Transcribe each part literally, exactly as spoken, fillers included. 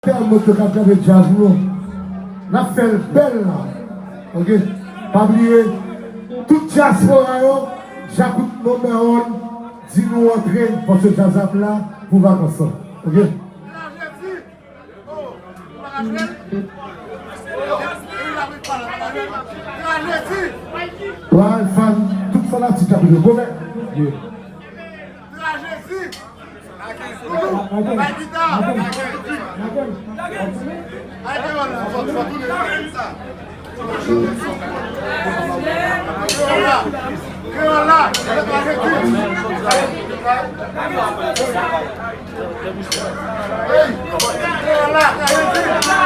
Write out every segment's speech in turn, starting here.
Entènot yo k ap gade djaz nou, n ap fè l bèl la. Oke? Pa bliye, tout dyaspora yo, Djakout number one, di nou antre, paske djaz ap la pou vakans lan. Oke? Pral fan, tout fanatik Djakout yo, gwo mèt. Yeah. Trajedi. Loulou, bay gita. Bay kreyòl la, fò, fò tounen. Kreyòl la, kreyòl la, trajedi. Hey, kreyòl la, trajedi.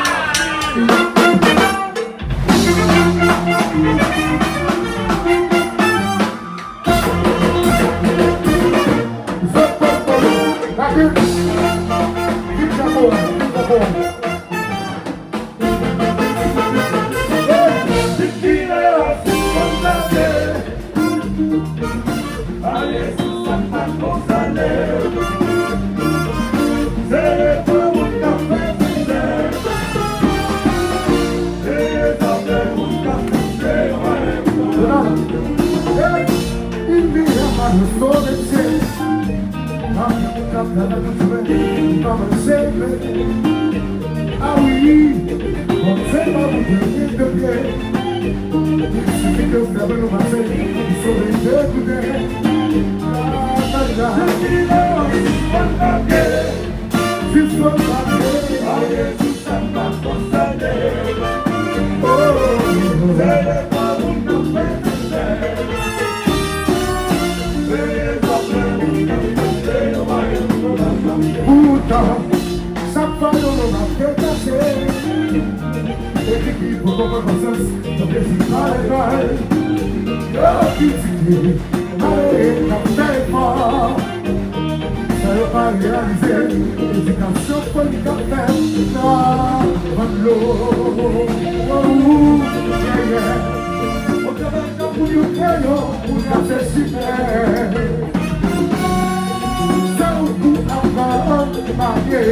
Ah wi, bon, se pa pou dènye de pye. Il suffit de faire le passé, il saurait te goûter. La, la, la. Suspend papye. Oh, oh, oh. Poutan, chak fwa yo nonm ap deplase, epi ki poko pran konsyans, yo plezi pa lekòl. Yo kritike malere k ap fè efò. Sa yo pa reyalize, edikasyon foli k ap fèt la vann dlo. Oh, yeah, yeah. Pou yo kreyon, pou kase chimè. Se ou pou aprann marye,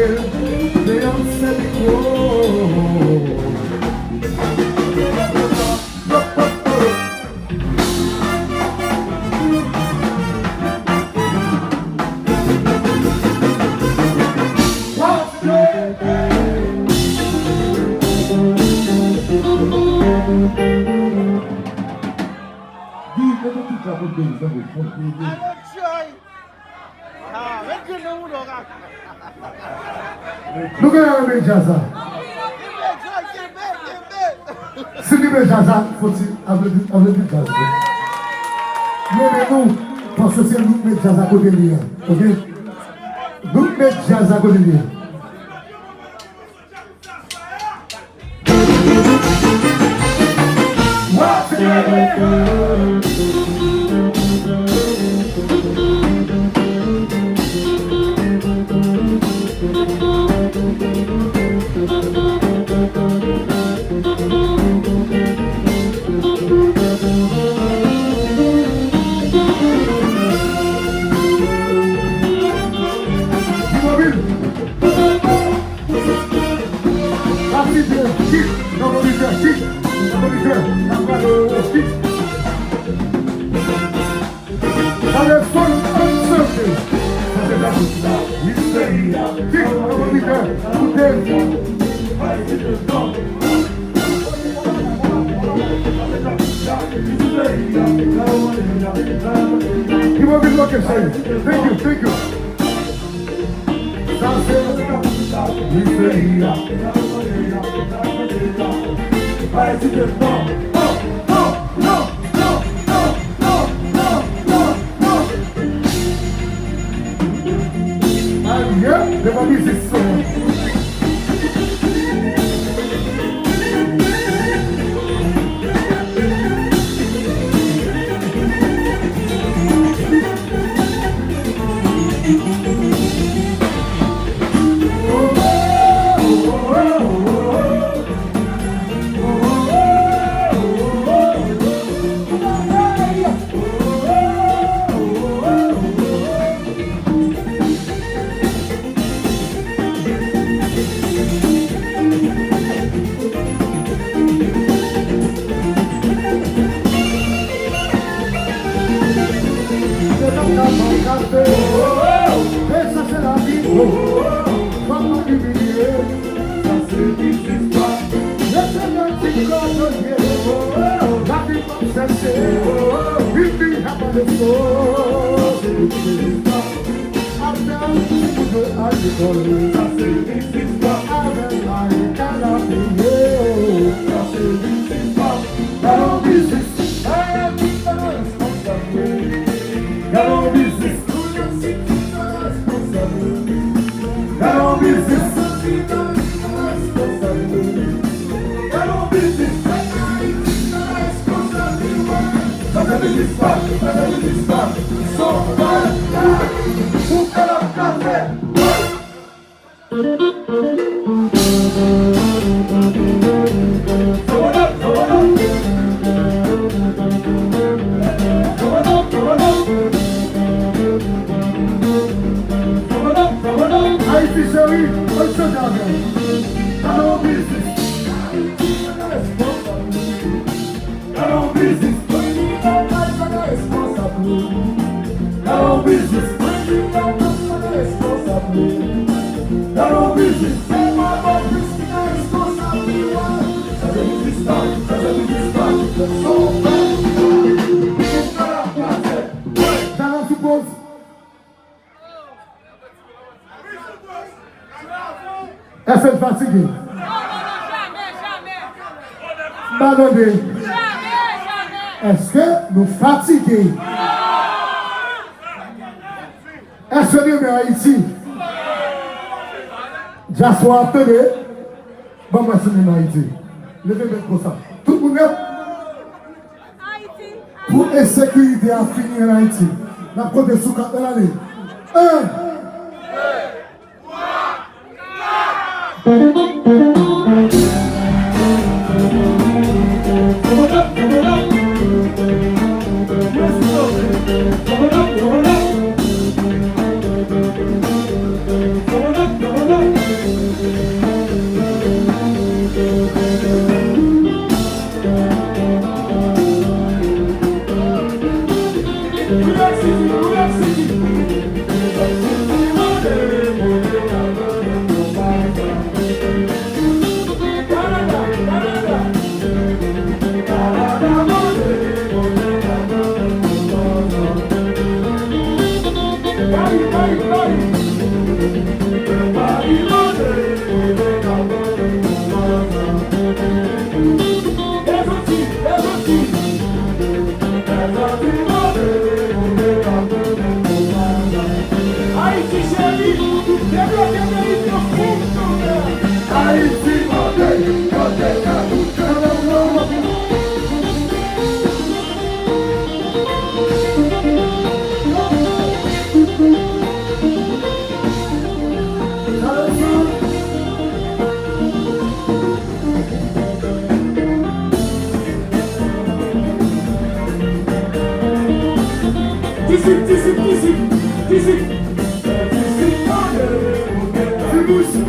Leyans se mikwo. Guy, mete tout la pou Guy, sa vle fon. Alo, Joy! Ah, mete nou, nou, nou, nou. Nou genlè renmen djaz la. Kenbe, Joy, kenbe, kenbe. Si nou renmen djaz la, fò ti aplodi, aplodi djaz la. Nou renmen nou, paske se nou k met djaz la kote li ye, oke? Nou k met djaz la kote li ye. Rapid, kit, nan moniteur, kit, nan moniteur, nan moniteur, kit. Sa le son, an chante. Sa se la, wi, se li. Kit, nan moniteur, koute. Ki move location. Thank you, thank you. Sa se misye a. Aye, devan mizik sa. Avè yon ti kout dlo agrikòl. Sa se biznis pa. Avè Marie Canape. Sa se biznis pa. Gade yon biznis. Gade yon biznis. Gade yon biznis. Gade yon biznis. Sa se biznis pa, sa se biznis pa. Son pa la, pou fè la kafe. Ayiti cheri, ann chante avè m. Gade yon biznis. Gade yon biznis. Gade yon biznis. Gade yon biznis. Sa se biznis pa, sa se biznis pa. Sa se biznis pa. Talè sou poz. Èske n fatige? M pa tande. Èske nou fatige? Èske n renmen Ayiti? Dyaspora ap tande? Ban m wè si n renmen Ayiti. Leve men konsa. Tout moun ret. Pou ensekirite a fini ann Ayiti, n ap konte sou kat nan ale. En, de, twa, kat. Ayiti cheri, debloke peyi nou fou. Ayiti mande, mande, mande. Disip, disip, disip, disip. Disip, disip.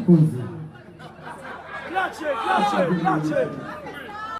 Poze.